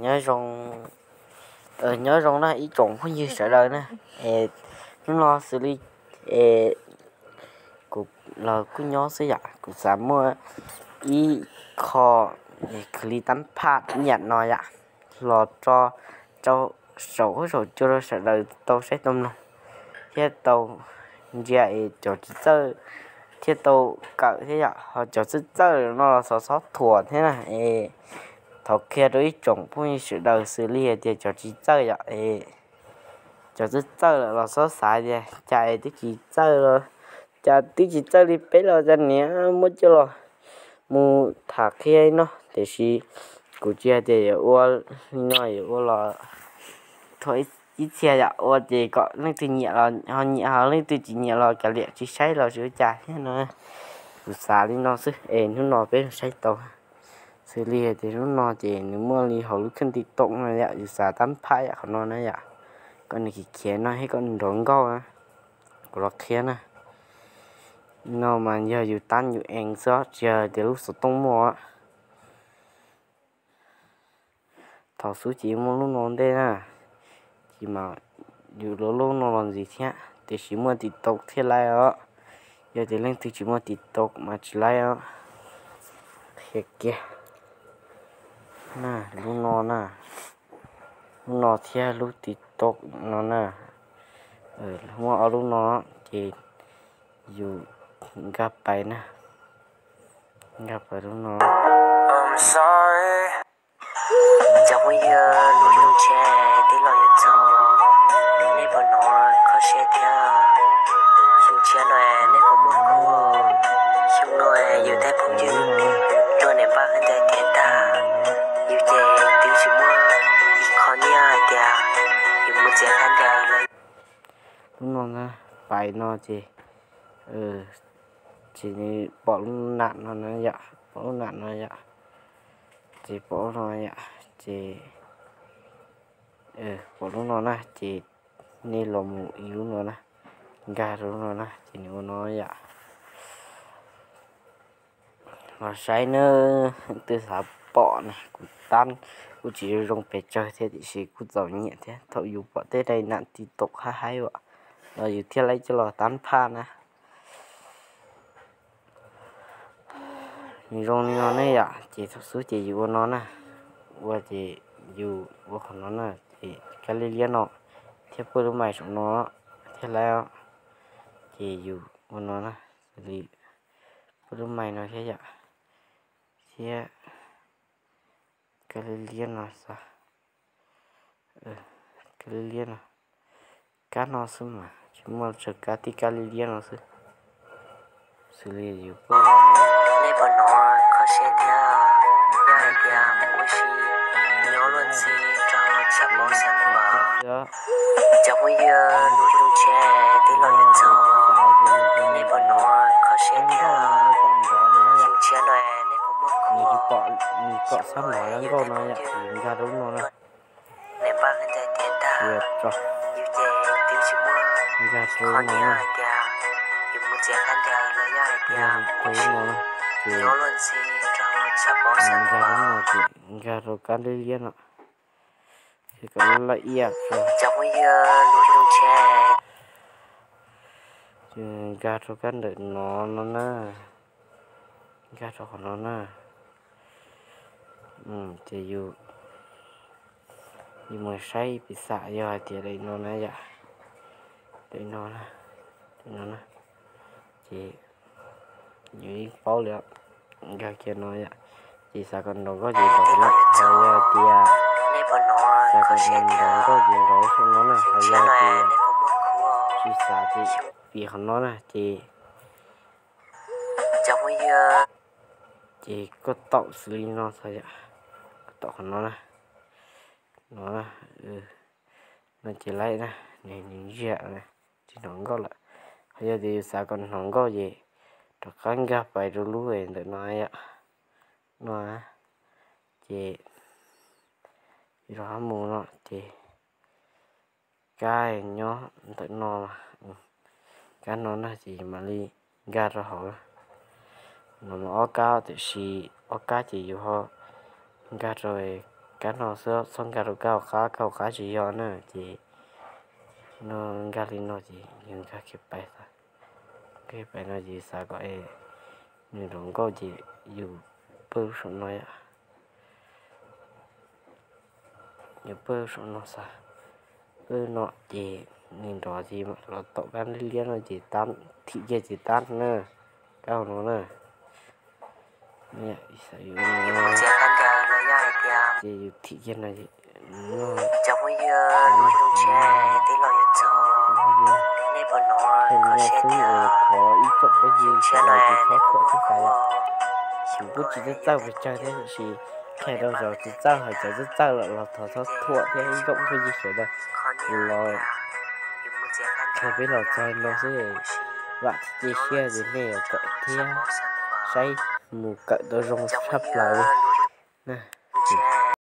Nyob zoo, nyob zoo na ib tsoom phooj ywg sawv daws na. Es hnub no xws li es kuv los kuj nyob xwb yom, kuv xav muaj ib qho khwv li tab phaj ib yam no yom, los tso rau saum huab saum cua rau sawv daws tau saib tau mloog, thiab tau ntsia es cov tsis txawj thiab tau kawm thiab yom, ho cov txawj txawj no los xov xob thuam thiab na. Es thov qhia rau ib tsoom phooj ywg sawv daws xws li hais tias cov tsis txawj yom, es cov txawj txawj lawm los xob xav tias cas es twb tsis txawj los, cas twb tsis txawj li peb los cas niam muab coj los mus tham qhia no, tiam sis kuv tsis hais tias yuav ua li no yuav ua los thuam ib txhia yom, ua ces kom leej twg nyiam los ho nyiam, ho leej twg tsis nyiam los kav liam tsis saib los tsis ua cas thiab no. Kuv xav li no xwb es hnub no peb saib tau. Xws li hais tias hnub no ces nws muaj li hauv lub kheej TikTok no yom, yus xav tab phaj yom, qhov no na yom, koj nws khiav khiav no thiab koj nrov nkauj na, kuv los qhia na. No mas yog yus tab yus eev xwb tsis yog tias lub xov tooj muaj. Thaum xub ces muaj lub no ntej na, ces mas yus lub lub no los ntxiv thiab, tiam sis muaj TikTok thiaj laib os. Yog tias leej twg tsis muaj TikTok mas tsis laib os. Qhia kiag na, lub no na, lub no thiab lub TikTok no na, muaj ob lub no, ces yus nkag pais na, nkag pais lub no. Cov phooj ywg, lub xyoo tshiab twb los yuav txog, nej puas hnov kho siab thiab? Xyoo tshiab no nej puas muaj khub? Xyoo no yus tej phooj ywg tuaj niam npaj khaub ncaws tiav tag, yus ces twb tsis muaj ib qho nyiaj hais tias yus mus txiav khaub ncaws los. Lub no na, pais no ces, ces nws pom lub nam no na yom, pom lub nam no yom, ces pom lub no yom, ces pom lub no na ces nej los mus ib lub no na, nkag rau lub no na ces nws ua no yom. Los saib na, leej twg xav pom na, kuv tab, kuv tsis zoo pes tsawg thiab tiam sis kuj txaus nyiam thiab, thaum yus pom tej daim nam TikTok haib haib as los yus thiaj laib coj los tab phaj na. Nws zoo li no ne yom, ces thaum xub ces yus ua no na, ua ces yus ua qhov no na, ces kab liab liab no thiab pub lub mais saum no thiaj laib os. Ces yus ua no na, xws li pub lub mais no thiab yom, thiab kab liab liab no xwb, kab liab liab no, kab no xwb mas tsis muaj tsawg kab, tib kab liab liab no xwb. Xws li yus pub, nej puas hnov kho siab thiab? Yog hais tias mus ua si nyob luag ntxhi rau tshav pob xav npam. Cov phooj ywg, lub xyoo tshiab twb los yuav txog, nej puas hnov kho siab thiab? Xyoo tshiab no nej puas muaj khub? Nws tsis pom, nws pom sab nov nkauj no yom, nkag rau lub no na. Nkag rau lub no na, nkag rau lub no na, ces nkag rau lub no ces nkag rau kab liab liab no, ces kom laj ib yam. Ces nkag rau kab ntawm no no na, nkag rau qhov no na. Ces yus, yus mus saib piv xam yog hais tias daim no na yom, daim no, daim no na, ces yus yeej paub li os. Nkag kiag no yom, ces xav kom nrov nkauj ces nrov na, ho yog hais tias xav kom nrov nkauj ces nrov saum no na, ho yog hais tias tsis xav ces piv qhov no na ces, ces koj taum xws li no xwb yom, koj taum qhov no na, no, no ces laib na, nws ntsiag na, tsis hnov nkauj lawm. Ho yog tias yus xav kom hnov nkauj ces rov qab nkag pais rau lub ntawm no yom, no, ces yus rov qab mus no ces kab nyob ntawm no, kab no na ces yus mam li nkag rau hauv. No mas ob kab tiam sis ob kab ces yus ho nkag rau kab no xwb, txhob nkag rau kab hauv qab, kab hauv qab tsis yog na. Ces no nkag li no ces yus nkag kiag pais, nkag pais no ces xav kom es nws nrov nkauj ces yus pawj saum no, yus pawj saum no xav, pawj no ces nws nrov ces los tom kab liab liab no ces tab, thim kiag ces tab na, kab hauv no na. Ces yus thim kiag no, thov ib tsoom phooj ywg sawv daws tsis txhob thuam tub xav yom. Kuv kuj tsis txawj txawj pes tsawg thiab tiam sis qhia rau cov tsis txawj, hos cov txawj txawj lawm los thov txhob thuam thiab ib tsoom phooj ywg sawv daws los qhia peb los txog no xwb. Vam thiab cia siab tias nej yuav kawm thiab saib mus kawm tau zoo tshaj plaws li na.